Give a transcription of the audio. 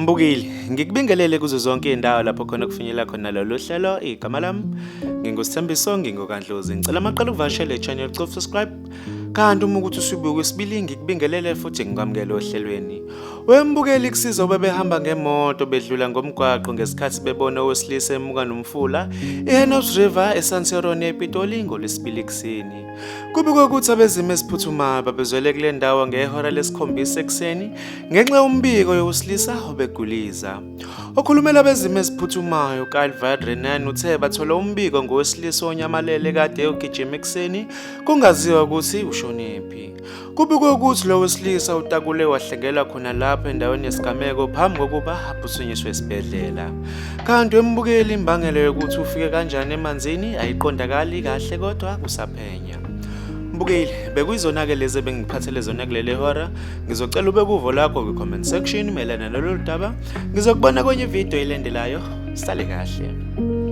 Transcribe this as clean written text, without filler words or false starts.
Mbukeli, ngikubingelele kuzo zonke izindawo lapho khona kufinyelela khona lolu hlelo. Igama lami nginguSithembiso ngingokaNdlozi. Ngicela maqala ukuvakashela i-channel cofa subscribe. Kanti uma ukuthi usubuka isibili ngikubingelele futhi ngikwamukele ohlelweni. Wembukeli kusiza ubebehamba ngemoto bedlula ngomgwaqo ngesikhathi bebona owesilisa emuka nomfula iHennops River eSanseron ePitoli ngoLwesibili ekuseni. Kubikwa ukuthi abezimo eziphuthumayo babezwele kule ndawo ngehora lesikhombisa ekuseni ngenxa yombiko yowesilisa obeguliza. Okhulumela abezimo eziphuthumayo uKyle Vadrenan uthe bathole umbiko ngowesilisa onyamalele kade eyogijima ekuseni kungaziwa ukuthi ushonephi. Kubikwe ukuthi lo wesilisa utakule wahlengela khona lapho endaweni yesigameko phambi kokuba aphuthunyiswe esibhedlela. Kanti embukeli imbangela yokuthi ufike kanjani emanzini ayiqondakali kahle kodwa kusaphenya. Mbukeli, bekuyizona-ke lezi ebengikuphathele zona kuleli hora. Ngizocela ube kuvo lakho kwi-comment section mayelana nalolu daba. Ngizokubona kwenye ividiyo elandelayo. Sale kahle.